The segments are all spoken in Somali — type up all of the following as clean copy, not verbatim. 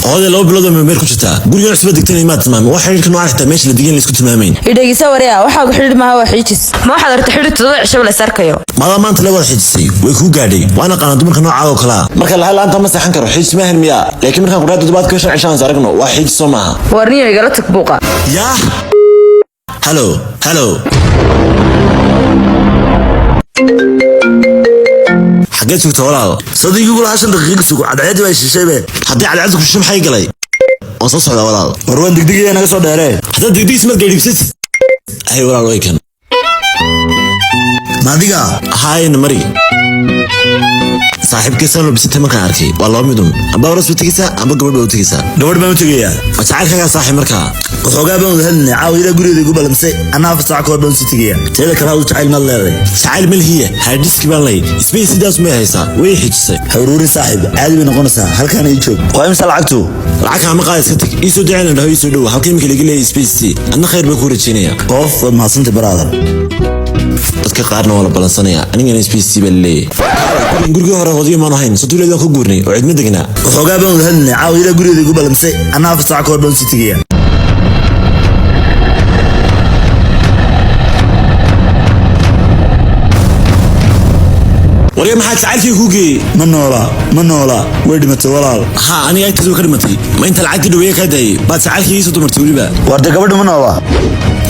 Hooday, 2 bilood oo meel ku jirtaa, gurigan cusba degtana imaad tilmaamay. Wax xidhiidhka noocan xitaa meesha la degan la isku tilmaamayn. Idhegeysa waryaa, waxaagu xidhiidh maaha, waa xiijis. Ma waxaad aragtay xidhiidh 7 cishaba la is arkayo? Maadaa maanta la wada xiijisay? Way kuu gaadhay. Waana qaanaa dumarka noocaaga oo kalaa. Marka laha laanta ma seexan karo, xiijis maahan miyaa? Laakiin markaan kudhaa toddobaadka 5 cishaan is aragno, waa xiijis, soo maaha? Warniyo, igala tag buuqa. Yaa, hello, hello, xageed sugta, walaal? Sadiigii kula 5 daqiiqa sugo, cadceedii baa shishaybe. Haddii cadceedda ku shisho, maxay galay? Waan soo socdaa, walaal. War waan degdegaya, naga soo dheeree. Haddaad degdegis maad gaadhiibsatid. Hay walaal, way kan. Ma adiga? Haayna mari, saaxiibkii saan labisatay markaan arkay, waa laba midun: amba aroos ba tegaysaa, amba gabadh baa u tegaysaa. Gabadh baan u tegayaa. Ma jacaylkaagaa, saaxiib, markaa? Waxoogaa baan wada hadlinay. Caawa gurigeeda igu ballamsay, anaa 4 saac ka hor baan usii tegayaa. Teeda kale, hadu jacayl maad leedahay? Jacayl malhiya, hard disk baan lay isbay sidaas may haysaa, way xijisay. Ha ururin saaxiib, caadi bay noqonaysaa. Halkaana ii joog. Waa imisa lacagtu? Lacag kaama qaada, iska tag. Ii soo duceyna, dhaho ii soo dhowo. Halka imika laga leeyahay space c, adna khayr baan kuu rajaynaya. Qof waad mahadsantay, brother. Dadka qaarna waa la balansanaya, anigana space c baa laleeyahay. Gurigii hore hodiyo maanu hayn, sotuuleed waan ka guurnay oo cidma degnaa. Waxoogaa baan wada hadlinay. Caawa gurigeeda igu ballamsay, anaa 4 saac ka hor baan usii tegayaa. Warya, maxaa jacaylkii kuu geeyey? Ma noola, ma noola, way dhimatay, walaal. Ha, aniga agtaas way ka dhimatay. Ma inta lacagtii dhaweeye kaa daayey baad jacaylkii iisoo dumartay weliba? Waar dee, gabadha ma noola?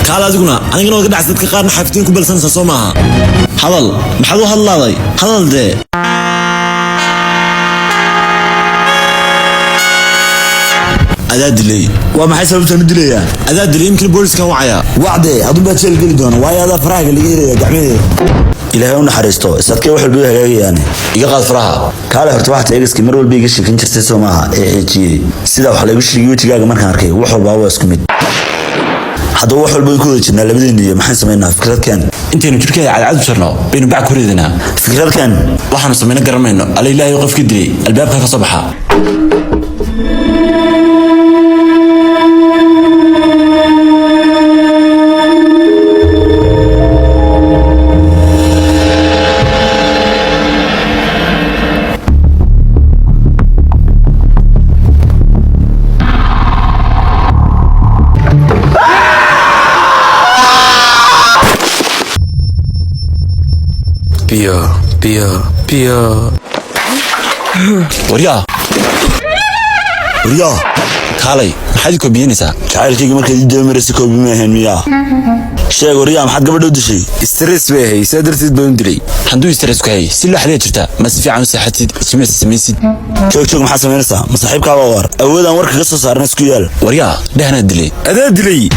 Kaala adiguna, anigana waad ka dhacsa. Dadka qaarna xaafidin ku balsanaysaa, soo maaha? Hadal, maxaad u hadlaaday? Hadal dee. Adaa dilay. Waa maxay sababtaan u dilayaa? Adaa dilay, imkana booliskan wacayaa. Wacdee, adun baa jeel geli doona, waayo adaa farahaga laga helaya gacmaheeda. Ilaahay u naxariisto, isadkee wax walba way hagaagayaane. Iga qaad faraha. Kaale horta, waxaad eegaskii mar walba iga sheekan jirtay, soo maaha? Ee xiijiyey sidaa wax laygu sheegay wejigaaga markaan arkay, wax walbaa waa isku mid. Haddaba wax walba way ku wada jirnaa labadeenu, iyo maxaan samaynaa? Fikradkan. Intaynu jidhkeeda cadcad u jarno baynu bac ku ridanaa. Fikradkan. Waxaanu samayno garanmayno. Alla ilaahay, qofkii dilay albaabka ka soo baxa. Biyo, biyo, biyo. Waryaa! Waryaa! Kaalay, maxaad i koobiyanaysaa? Jacaylkayga markaad ii dabamaraysa koobi ma ahayn miyaa? Sheeg waryaa, maxaad gabadha u dishay? Stress bay ahay, saa darteed baan u dilay. Handuu stress ku hay, si loo xaliya jirta. Ma si fiican u seexatid, jimicsi samaysid. Joog, joog, maxaad samaynaysaa? Ma saaxiibkaabaa? Waar awoodaan warka ka soo saarna isku yaal. Waryaa, dhehnaad dilay. Adaa dilay.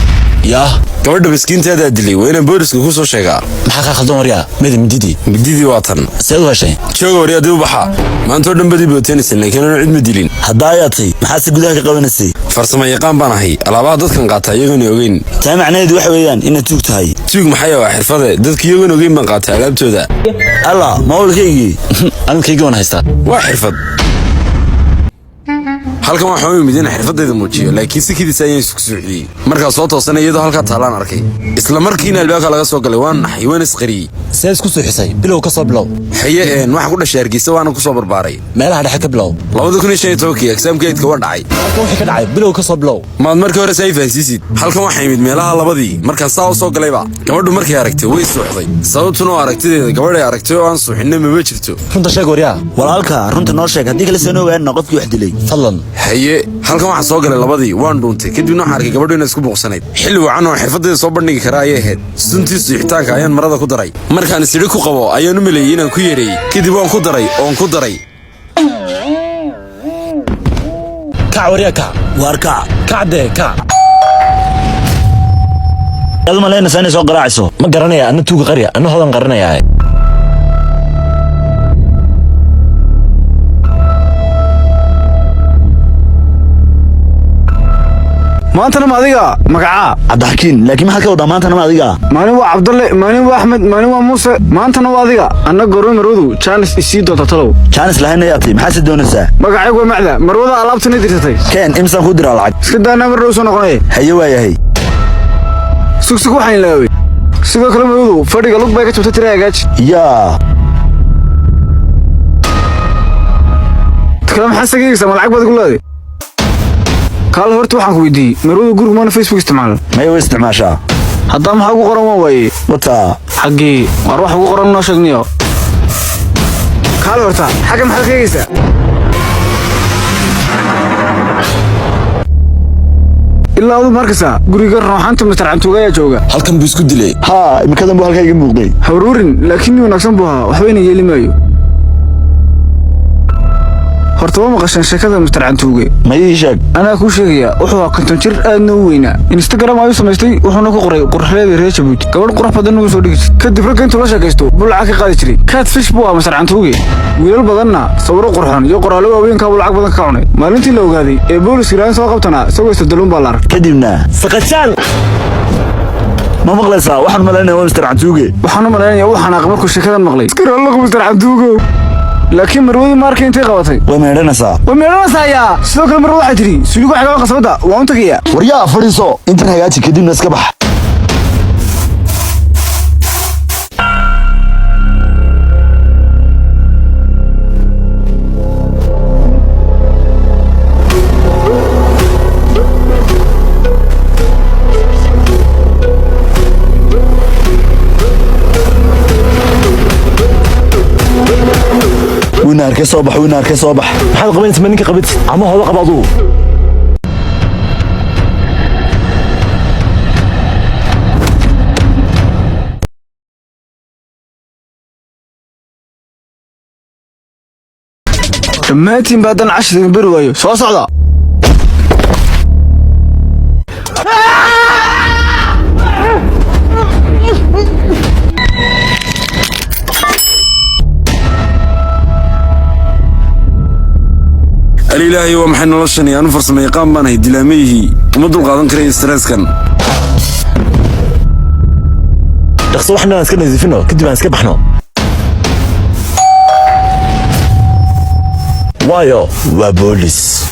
Yaa? Gabadha miskiinta adaa dilay, waa inaan booliska ku soo sheegaa. Maxaa kaa khaldan, waryaa? Meda mididii? Mididii waa tan. Seed u heshay? Jooga waryaa, dib u baxa. Maanta oo dhan badii booteynaysan, laakiin anu cid ma dilin. Haddaa ayaa tay, maxaad si gudaha ka qabanaysay? Farsamo yaqaan baan ahay, alaabaha dadkan qaata iyagoona ogeyn. Taa macnaheedu waxa weeyaan inaad tuug tahay. Tuug maxay? Waa xirfade, dadka iyagoona ogeyn baan qaatay alaabtooda. Alla, mawlkaygii! Anigu waan haystaa. Waa xirfad. Halkan waxaan u imid inaan xirfadayda muujiyo, laakiin si kediisa ayaan isku suuxiyey. Markaa soo toosanay, iyadoo halkaa taalaan arkay. Isla markiina albaabka laga soo galay, waan naxay, waan isqariyey. See isku suuxisay? Bilow, ka soo bilow. Haye, een waxaan ku dhashay Hargeysa, waana ku soo barbaaray. Meelaha dhexe ka bilow. 2015-kii exam-ka eight-ka waa dhacay. Halkan wixii ka dhacay bilow, ka soo bilow. Maad markii hore saa i fahansiisid. Halkan waxaa imid meelaha 2-dii. Markaan saa u soo galayba, gabadhu markay aragtay way suuxday, sababtuna oo aragtideeda gabadhay aragtay oo aan suuxinna mama jirto. Runta sheeg, waryaa. Walaalka, runta noo sheeg, haddii kale saan ogaanina qofkii wax dilay. Fadlan. Haye, halkan waxaan soo galay 2-dii, waan dhuuntay. Kadibna waxaan arkay gabadhu inay isku buuqsanayd. Xilli wacan oo xirfadayda soo bandhigi kara ayay ahayd. Suntii suuxitaanka ayaan marada ku daray. Markaan isidhi ku qabo ayaan u maleeyey inaan ku yeereeyey. Kadib waan ku daray oon ku daray. Kac, waryaa, kac. Waar kac. Kac dee, kac. Yaad u malaynaysaa inay soo qaraacayso? Ma garanaya anna. Tuuga qarya, anna hodan qarinayaa. Maantana ma adiga? Magacaa? Cabdixakiin, laakiin maxaad ka wadaa maantana ma adiga? Maalin waa Cabdalle, maalin waa Axmed, maalin waa Muuse, maantana waa adiga. Anna goorma marwadu jaanis isii doonta, talow? Jaanis lahayn ayaa tay, maxaad se doonaysaa? Magacaygu waa Macda, marwada alaabtana dirsatay. Keen, imsaan kuu diraa lacag? Iska daanaa, mar dhow soo noqonaya. Haye, waayahay. Sugsug, waxaan ilaaway sidoo kale, marwadu fadhiga lug bay ka jabtay, tira hagaaji. Yaa? Kale maxaa sagaysa? Ma lacag baad igu leeday? Kaale, horta waxaan ku weydiiyey, marwada gurigu maana Facebook isticmaal? Maya, way isticmaashaa. Haddaa maxaa ugu qoran? Waan waaye. Wataa. Xaggee? Waar wax ugu qoran noo sheegniyo. Kaale horta, xagga maxaad ka eegaysaa? Ilaa adu markaysaa guriga rooxaanta Mister Cantuuga ayaa jooga. Halkan buu isku dilay. Haa, imikadan buu halkaa iga muuqday. Hawruurin, laakiin nin wanaagsan buu ahaa, waxbayna yeeli maayo. Horta ma maqasheen sheekada Mister Cantuuge? Ma ii sheeg. Anaa kuu sheegaya. Wuxuu ahaa 50 jir aadna u weynaa. Instagram ayuu samaystay, wuxuuna ku qoray quruxleedii reer Jabuuti. Gabadh qurux badanna wuu soo dhigi jiray. Kadib ragga intuu la sheekaysto buu lacag ka qaadi jiray. Catfish buu ahaa Mister Cantuuge. Wiilal badanna sawiro qurxoon iyo qoraallo waaweynkaa buu lacag badan ka cunay. Maalintii la ogaaday ee booliska ilaalin soo qabtana, isagoo istadaluun baa la arkay. Kadibna? Saqajaan. Ma maqlaysaa? Waxaan malaynaya waa Mister Cantuuge. Waxaan u malaynayaa uu xanaaqay markuu sheekadan maqlay. Iska Mister Cantuugo. Laakiin marwadii maarkay intay qabatay. Way meedhanaysaa. Way meedhanaysaa. Sidoo kale marwada waxay tidhi, suuligu xagaa qasabada waan u tagayaa. Waryaa, fadhiiso, intan hagaaji, kadibna iska bax. Wina arkay, soo bax. Wina arkay, soo bax. Maxaad qabanaysa? Ma ninka qabatid ama hooda qaba adugu. Dhammaantiin baa haddaan cashir idin beri waayo. Soo socda. Alilaahay, waa maxay noloshani? Aanu farsamo yaqaan baan ahay, dilaamayihii uma dulqaadan karaya stresskan. Dhaqso, waxna aan iska nadiifino, kadib aan iska baxno, waayo waa boolis.